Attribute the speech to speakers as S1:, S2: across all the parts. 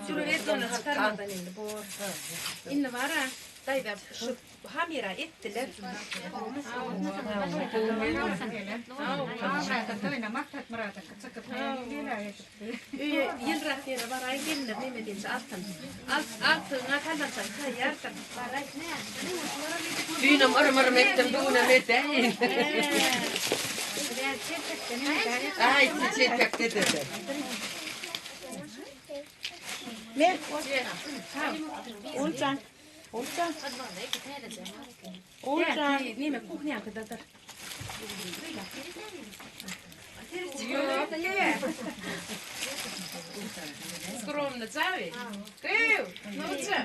S1: Duruberdi ony çykarmadan indi bor. Indi bar-a, daýza şu hamyra etdiler. Öýe ýylrak ýere baraý gelinler neme diýilse altyn. Altyňa sallançak taýýardyr. Baraý.
S2: Düýnem yrym-yrym etdim, bu günem edäýin. Aý, çelpekde-de.
S3: Men. Oljan. Oljan. Oljan.
S1: Neme kuhnýaňkydadyr. Skromny jawy. Gyw, Nurja.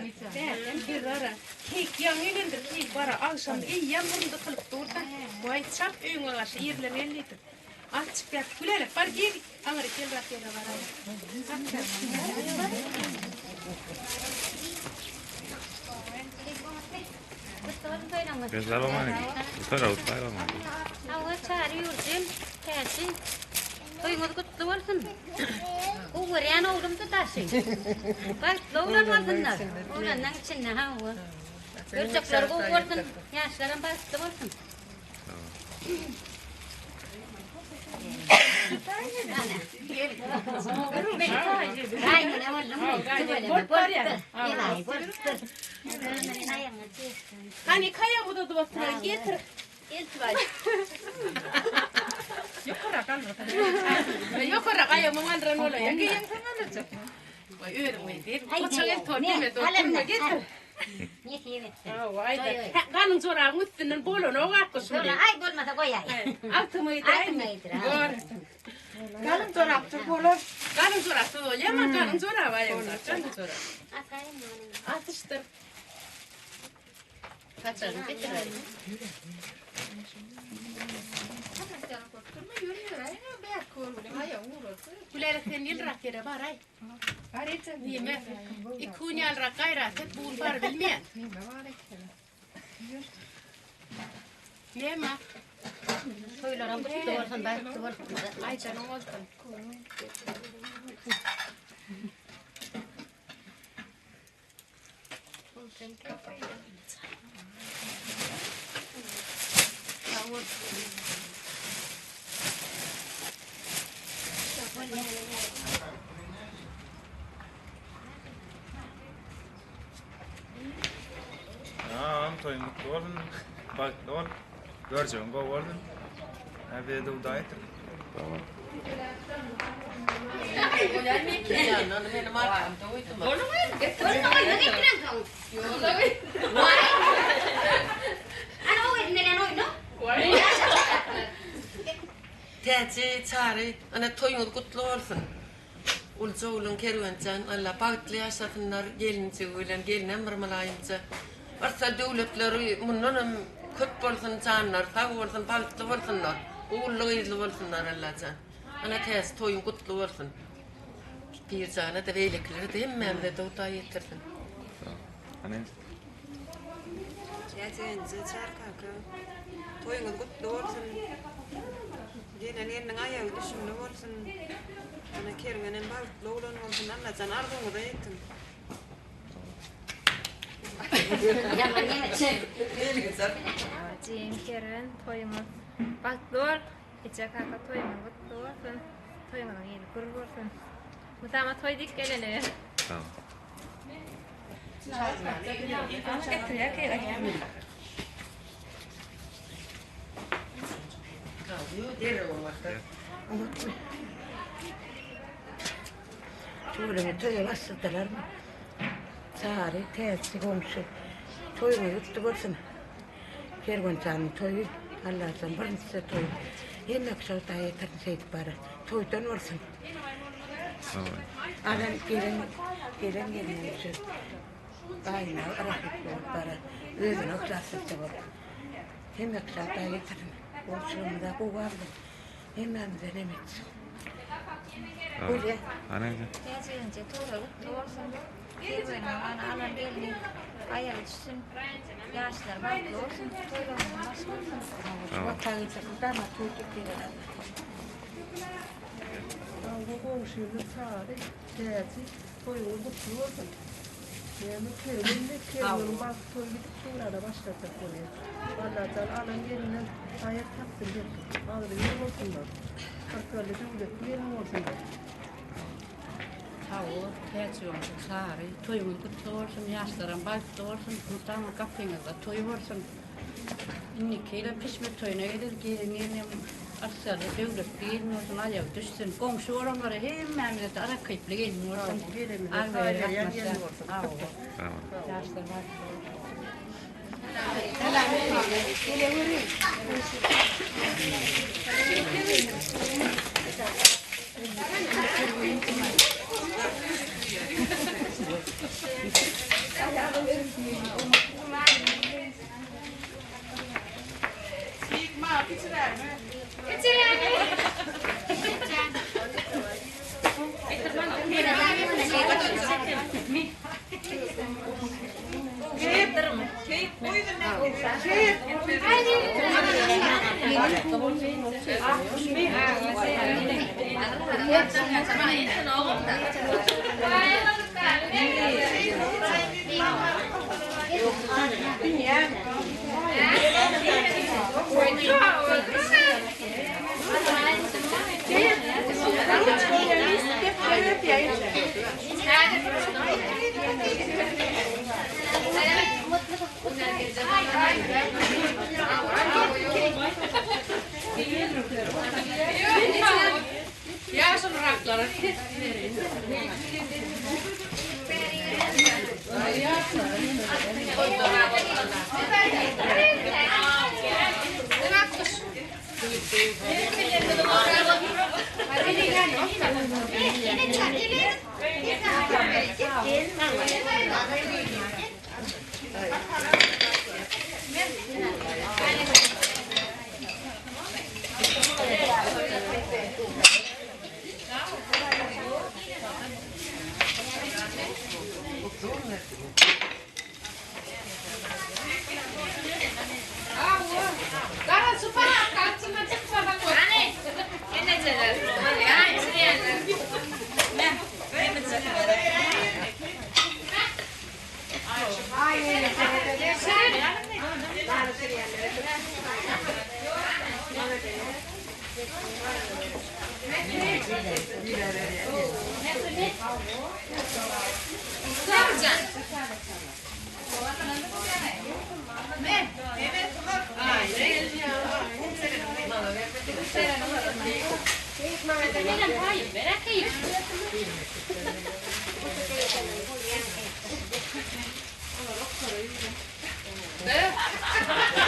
S1: Bara. Keýik ýaňy gelendir, keýik bara agşam eýýäm burun dykylyp dur-da. Waý, çalt öýüňe garşy irler geldidik. Açyk ýat, Gülälek, bar gir, aňry kelrak ýere baraý.
S4: Hawa, Çary ýurjum, Täşi, toýuňyz gutly bolsun. Gowy görýän oglumdy Daşy. Bagtly oglan bolsunlar. Oglanlaň içinde, hawa. Görjekleri gowy bolsun, ýaşlaram bagtly bolsun.
S1: Hany kaýa uzadyp oturan getir. Eltip aý. Ýokarak galdyr. Ýokarak aýagymy galdyran bolaýa. Geýeňsoň galdyrjak. Waý özüň diýip. Goçak eltip ol diýme dost. Getir.
S4: Nesip etsin.
S1: Hawa, aýda. Galyň jorabyň üstünden bolanok akgy şuny.
S4: Aý bolmasa goýaý.
S1: Altymy geýdiräými?
S4: Altymy geýdir.
S1: Gör.
S3: Galyň jorapsyz bolar.
S1: Galyň jorapsyz bolýarmy? Galyň jorap aýagyňda. Galyň jorap. Atyşdyr. Saçagyny getiräý. Gülälek sen ýylrak ýere baraý. Nime? Iki gün ýalyrak gaýrat et, bu gün bar bilmeýän. Neme?
S4: Toýlaram gutly bolsun, bagtly bolsun.
S1: Aýjanyň bolsun. Sag bol.
S5: Agam toýuň gutly bolsun, bagtly bol, görjegiň gowy bolsun. Äbede Hudaý ýetir.
S6: Tamam.
S2: Täji, Çary, ana toýuňyz gutly bolsun. Ulja ogluň Kerwenjan Alla bagtly ýaşasynlar gelinjigi bilen gelinem bir mylaýymja. Yrsal döwletleri mundanam köp bolsun janlary sag bolsun bagtly bolsunlar ogully gyzly bolsunlar Allajan. Ana täze toýuň gutly bolsun. Pirjana-da beýlekilere-de hemmämize-de Hudaý ýetirsin.
S3: Täze Çary kaka toýuňyz gutly bolsun. Gelen gelniň aýagy düşümli bolsun. Ana Kermenem bagtly oglan bolsun. Allajan arzuwyňyza ýetin.
S7: Jigim Kerwen toýuňyz bagtly bol. Eje kaka toýuňyz gutly bolsun. Toýuňyzyň ýeli gür bolsun. Mydama toý diýip gelene.
S3: Tüweleme toýa başladylarmy? Çary, täçli goňşy. Toýuňyz gutly bolsun. Kerwenjanyň toýy, Allajan birinjisi toý. Hemme kişi Hudaý ýetirsin şeýdip bara. Toýdan bolsun. Alan gelen gelen gelin şu gaýyna rahat bolup bara. Özüne yhlaslyja bolup. Hemme kişi Hudaý ýetirsin. Goňşularymyza gowy aldy. Hemmämize nem etsin. Bolýa.
S7: Täjiginje toýlar gutly bolsun. Kerweniň ana alan gelni aýagy düşsün. Ýaşlar bagtly bolsun. Toýlarynyň başy bolsun.
S3: Watan getirsin, damat toý diýip gelen Allah.
S2: Hawa goňşymyz Çary, Täji, toýuňyz gutly bolsun. Näme kerwenmi, kerweniň bagty toýy gidip durana başlajak bolýar. Allajan alan ýerinden haýyr tapsyn her kim. Agzybir bolsunlar. Yrkally döwletli gelin bolsunlar.
S6: Hawa, Täji goňşy Çary, toýuňyz gutly bolsun, ýaşlaram bagtly bolsun, mydama gapyňyzda toý bolsun. Indiki ýylam pişme toýuna geler, gelin gelinem yrsarly, döwletli gelin bolsun, aýagy düşsün. Goňşy bolanlara hemmämize-de rakyply gelin bolsun. Agzybir gatnaşýar. Ýaşlar bagtly bolsun.
S1: Ýaşulraklara Gara şu paraka içinden çykmadan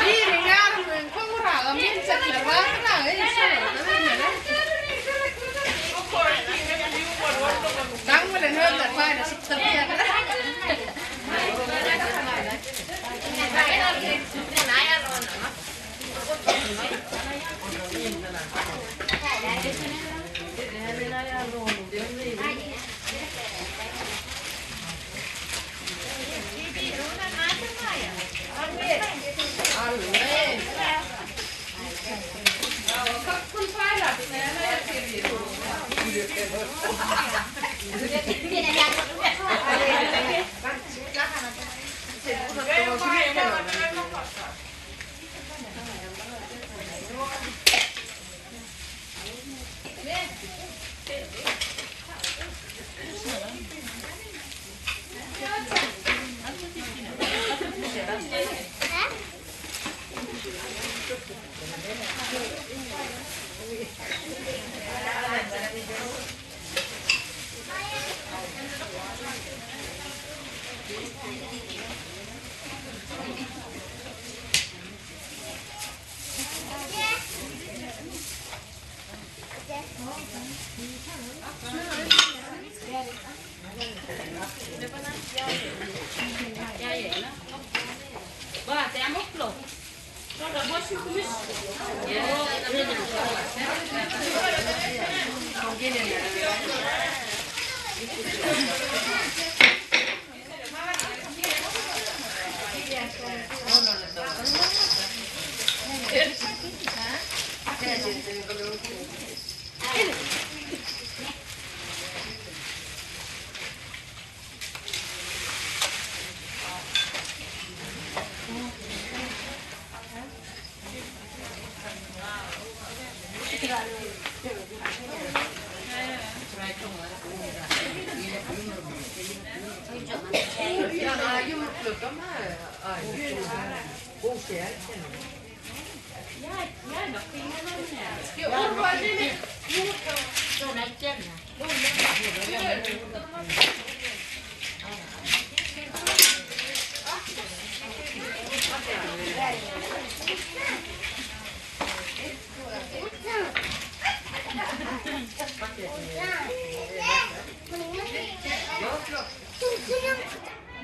S1: Biri ýarymyň koňraga minjekler bardyr-a, eý, şolara-da bermeli. Daň bilen özleri paýlaşypdyr diýýärler.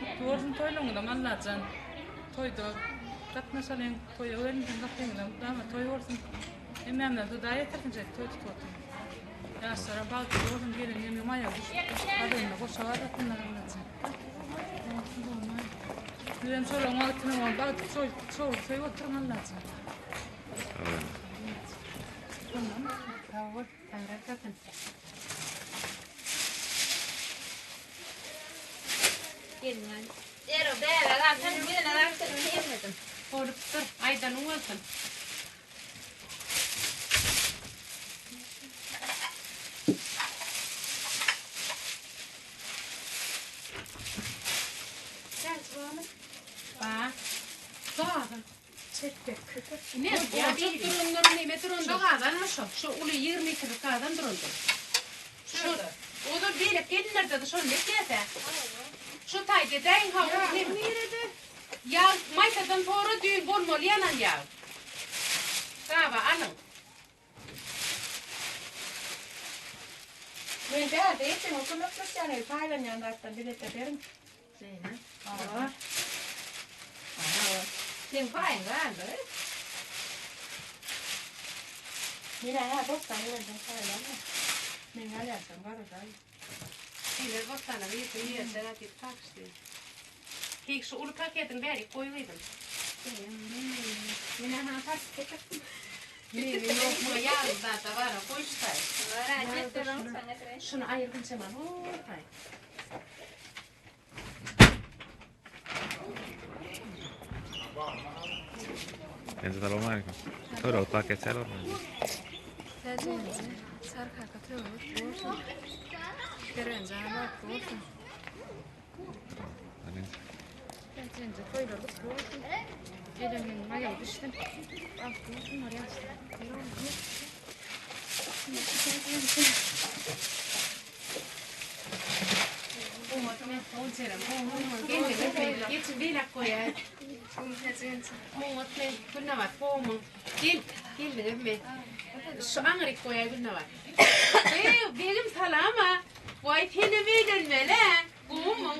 S1: Gutly bolsun toýlaryňyzam Allajan. Toýda gatnaşalyň, toýa gelinsin gapyňyzam dama toý bolsun. Hemmämize Hudaý ýetirsin şeýdip toý tutup oturyň. Ýaşlara bagtly bolsun gelin ýeňňem aýagy düşüp gazanyna goşa gazasynlar Allajan. Sizem şolaryň wagtyna bolup bagtly şowly söýüp oturyň Allajan. Sag bol, taňryýalkasyn.
S7: Ero bäbek alsam ýene alsam diýmedim.
S1: Bolupdyr, aýdanyň bolsun. Ba. Ba. Ne? Ýa duranlar neme durandyr? Şo gazanmy şo? Şo uly 22-lik gazan durandyr. Şo ozal beýleki gelinlerde-de şony etýäs-ä. Şo taýda edäýiň ha, o neme? Nirede? Ýag maýsadan sora düýn bolmaly ýanan ýag. Gaba alyň.
S8: Men bärde ejeňe kömekleşýän öý paýlanýan zatdan bize-de beriň. Zeýnep. Bar. Seň paýyň galdy. Men-ä hä bossan öwrendim paýlama. Men alýansam garadaý.
S1: Eger bossana girse ýerden diýip kakşdy. Keýik şu uly paketiň bärik goý gyzym.
S8: Men-ä hana tartyp getirdim.
S1: Meni ýok muňa ýarym zada bara goý şu taý. Şuny aýyr Günjemal hol taý.
S9: Enje salam aleyküm. Töre otag geçer orna.
S7: Täjenje, Sarkaka töwir bolsun. Berenjan bagtly bolsun. Täjenje toýlar gutly bolsun. Geleniň aýagy düşsün. Bagtly bolsunlar ýaşlar.
S1: Geçin beýläk goýaý. Oňat men Gülnabat gowumyň. Gel, geldiňizmi? Şu aňryk goýaý Gülnabat. Eý, begim salama. Waý, senem öýlenmeli-ä. Gowumyň?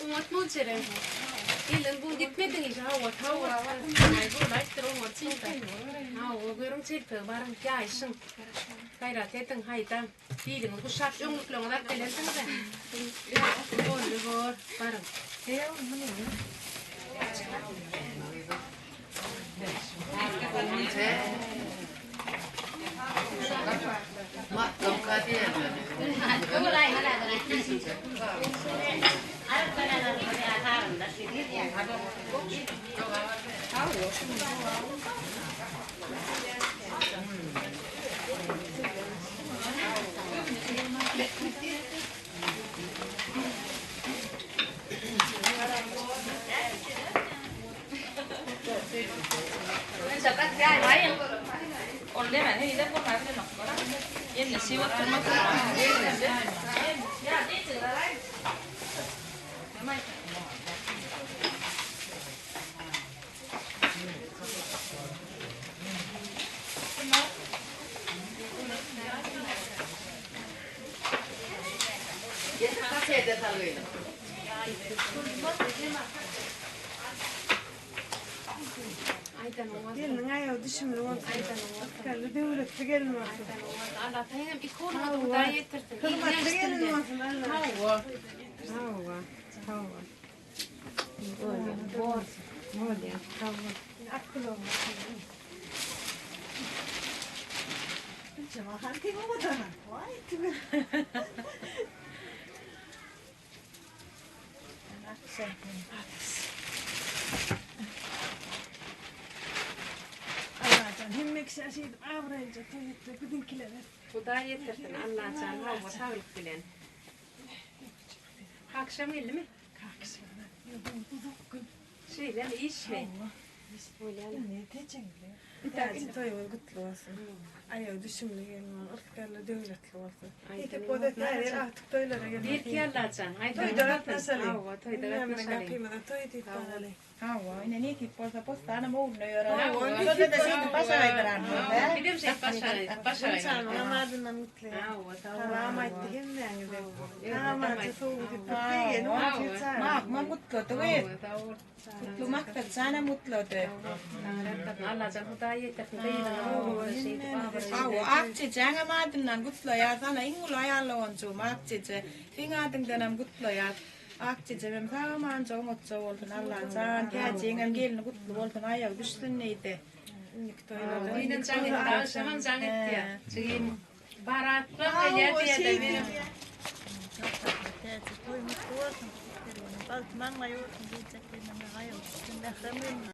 S1: Oňat Monçerem. Gelin bu gitmediň işe. Hawa, hawa. Aý, bolaýypdyr oňat çylda. Hawa, görüň çelpegi baryň, ýaýyşyň. Gaýrat ediň, haýdaň. Biliňizi guşap, öňlükleriňizi alyp gelensiňiz-ä. Boldy, bor, baryň.
S2: Matlawka diýerler. Getir pakete salgyny.
S8: Gelniň aýagy düşümli bolsun. Ykjally döwletli gelin bolsun.
S1: Allah seňem iki ogluňa-da Hudaý ýetirsin.
S8: Hormatly gelin bolsun Allah.
S1: Hawa.
S8: Hawa. Hawa. Bolýar. Bolýar. Sag bol. At gulagyňa. Güljemal han teň owadan. Waý tüwel. Allajan hemme kişi.
S10: kişä şeýdip abraýlyja toý etmek biziňkilere.
S1: Hudaý ýetirsin Allajan hawa saglyk bilen. Kakşam geldimi?
S10: Kakşam. Ýok, uzak gün.
S1: Şeýlemi işmi?
S10: Hawa. Täji toýuňyz gutly bolsun. Aýagy düşümli gelin bol, yrsgally, döwletli bolsun. Nesip bolsa täze ýyl agtyk toýlara gelmek.
S1: Berki Allajan,
S10: Toýda gatnaşalyň.
S1: Hawa, toýda gatnaşalyň.
S10: Gapymyza toý diýip baraly.
S8: Hawa, ine nesip bolsa bossanam ogluna ýörer.
S1: Hawa,
S8: Şonda-da şeýdip başa gaýdyran bolsa.
S1: Bizem şeýdip başa başa gaýdyran.
S10: Gunçanyňam adyndan gutlaýan.
S1: Hawa, sag bol.
S10: Salam aýtdy hemmäňize. Salamajy sowup gidip begenip otyr çaga.
S8: Magmam gutlady gyz.
S1: Sag bol.
S8: Gutly Maksatjanam gutlady.
S1: Allajan Hudaý ýetirsin gyzyňa ogluňa şeýdip abraý.
S8: Hawa, Akjejäňem adyndan gutlaýas. Ana iň uly aýal doganjygym Akjeje. Seň adyňdanam gutlaýas. Akjejemem sag-amanjygyň otja bolsun Allajan. Täjiňem gelni gutly bolsun aýagy düşsün diýdi.
S10: Indiki toýlarda.
S1: Düýnem jaň etdi, agşamam jaň etdi. Jigim baratlam gelýär diýýär-de menem.
S11: Täji toýuň gutly bolsun. Bagty maňlaýy bolsun diýjek gelnime aýagy düşsün mährem gelnim.